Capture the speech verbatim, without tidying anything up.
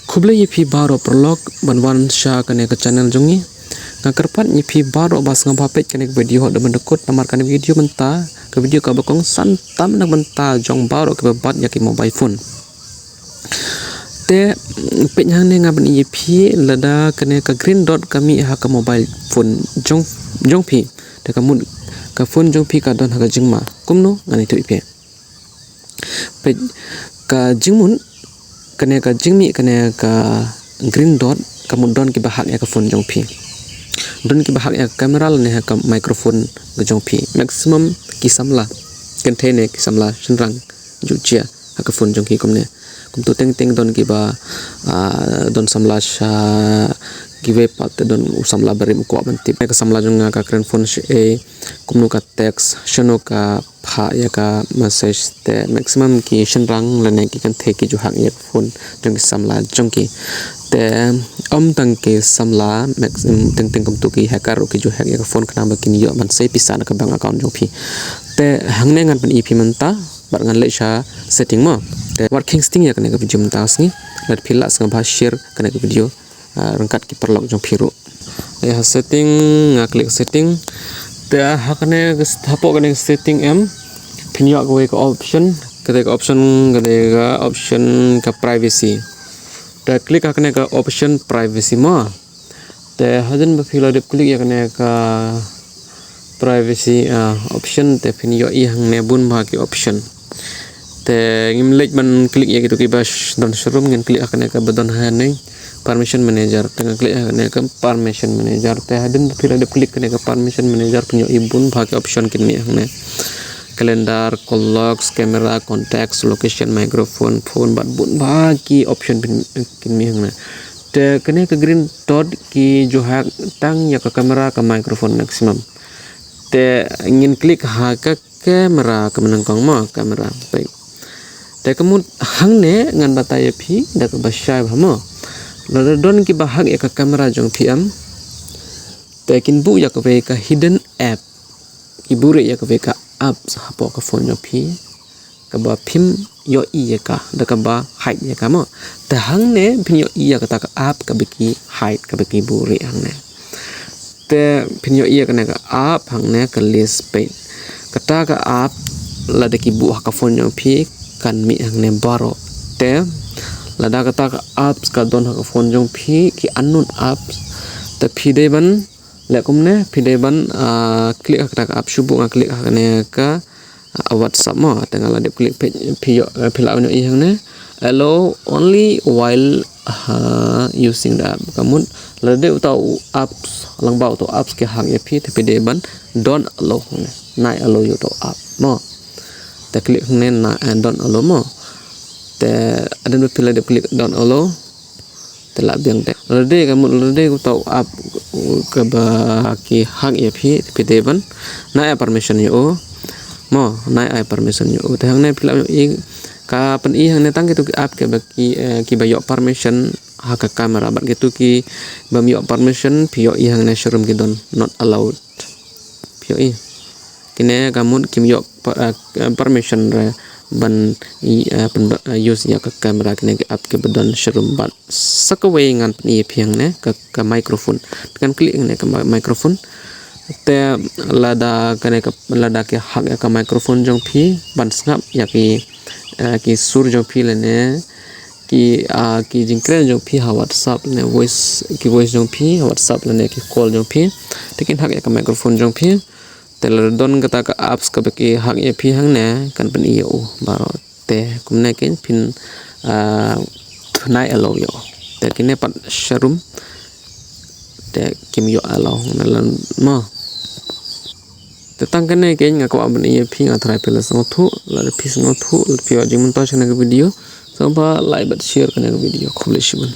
Khublei ïa phi baroh paralok ban wan sha kane ka channel jong ngi. Nga kyrpad ïa phi baroh ba sngewbha peit kane ka video haduh ban da kut, namar kane ka video mynta ka video kaba kongsan tam na ka bynta jong baroh kiba bat ïa ki mobile phone. Te peit hangne nga ban ïa phi lada kane ka green dot ka mih ha ka mobile phone jong, jong phi. Te ka mut ka phone jong phi ka don ha ka jingma. Kumno? Ngan ïathuh ïa phi. Peit ka jingmut, kane ka jingmih kane ka green dot ka mut don kiba hack ïa ka phone jong phi. Don kiba hack ïa ka camera lane ha ka microphone ka jong phi. Maximum ki samla, kynthei ne ki samla shynrang ju jia ha ka phone jong ki kumne. Kumto teng teng don kiba, ah, don samla sha kiwei pat, te don u samla barim u kwah ban tip. Ka samla jong nga ka kren phone sha ei, kumno ka text, shano ka phah ïa ka message, te maximum ki shynrang lane ki kynthei ki ju hack ïa ka phone jong ki samla jong ki. Te ym tang ki samla, max-, teng teng kumto ki hacker ruh ki ju hack ïa ka phone khnang ba kin ïoh ban sei pisa na ka bank account jong phi. Te hangne ngan pyni ïa phi mynta bad ngan leit sha setting mo. Te wat kheiñ sting ïa kane ka video mynta ka sngi. Lada phi lah sngewbha share kane ka video, ah, ryngkat ki paralok jong phi ruh. Ïa ha setting, nga click setting. Te ha kane ka s-, hapoh kane ka setting em, phin ïoh kawei ka option, kata ka option, kata ka option ka privacy. Te click ha kane ka option privacy mo. Te hadien ba phi la dep click ïa kane ka privacy, ah, option, te phin ïohi hangne bun bha ki option. Te ngim leit ban click ïa kito kiba sh-, don sharum, ngin click ha kane kaba don hangne, permission manager. Te nga click ha kane ka permission manager. Te hadien ba phi la dep click kane ka permission manager, phin ïohi bun bha ki option kin mih hangne. Calendar, call logs, camera, contacts, location, microphone, phone, bad bun bha ki option kin, kin mih hangne. Te kane ka green dot ki ju hack tang ïa ka camera, ka microphone maximum. Te ngin click ha ka camera, ka mynnyngkong mo, camera. Peit. Te ka mut hangne ngan batai ïa phi da kaba shai bha mo. Lada don kiba hack ïa ka camera jong phi em, te kin buh ïa kawei ka hidden app. Ki buh ruh ïa kawei ka apps hapoh ka phone jong phi, kaba phim ïohi ïa ka, da kaba hide ïa ka mo. Te hangne phin ïohi ïa kata ka app kaba ki hide, kaba ki buh ruh hangne. Te phin ïohi ïa kane ka app hangne ka list page. Kata ka app lada ki buh ha ka phone jong phi kan mih hangne baroh. Te lada kata ka apps ka don ha ka phone jong phi, ki unknown apps, te phi dei ban leh kumne, phi dei ban, ah, click ha kata ka app, shu buh nga click ha kane ka, ah, WhatsApp mo. Te nga la dep click phi, phi ïoh, eh, phi lah ban ïohi hangne. Allow only while, ah, using the app. Ka mut lada dei uta u apps, lyngba uta u apps ki hack ïa phi, te phi dei ban don't allow hangne. Nai allow ïa uta u app mo. Te click hangne na, eh, don't allow mo. Te hadien ba phi la dep click don't allow, te lah biang te. Lada dei ka mut, lada dei uta u app kaba ki hack ïa phi, phi dei ban nai ai permission ïa u. Mo, nai ai permission ïa u. Te hangne phi lah ïohi, ka pyni hangne tang kito ki app kiba ki, eh, kiba ïoh permission ha ka camera, bad kito kibym ïoh permission phi ïohi hangne sharum ki don not allowed. Phi ïohi. Kine ka mut kim ïoh pa-, eh, permission re ban i, eh, pyn-, eh, use ïa ka camera, kine ki app kiba don sharum. Bad sa kawei ngan pyni ïa phi hangne ka, ka microphone. Ngan click hangne ka mi-, microphone. Te lada kane ka, lada ki hack ïa ka microphone jong phi ban sngap ïa ki, eh, ki sur jong phi lane ki, ah, ki jingkren jong phi ha WhatsApp lane voice, ki voice jong phi ha WhatsApp lane ki call jong phi, te kin hack ïa ka microphone jong phi. Te lada don kata ka apps kaba ki hack ïa phi hangne, kan pyni ïa u baroh. Te kumne kein phin, ah, nai allow ïa u. Te kine pat sharum te kim ïoh allow hangne lem mo. Te tang kane kein nga kwah ban pyni ïa phi, nga tharai phi la sngewthuh. Lada phi sngewthuh, lada phi ïoh jingmyntoi sha kane ka video, sngewbha like bad share kane ka video. Khublei shibun.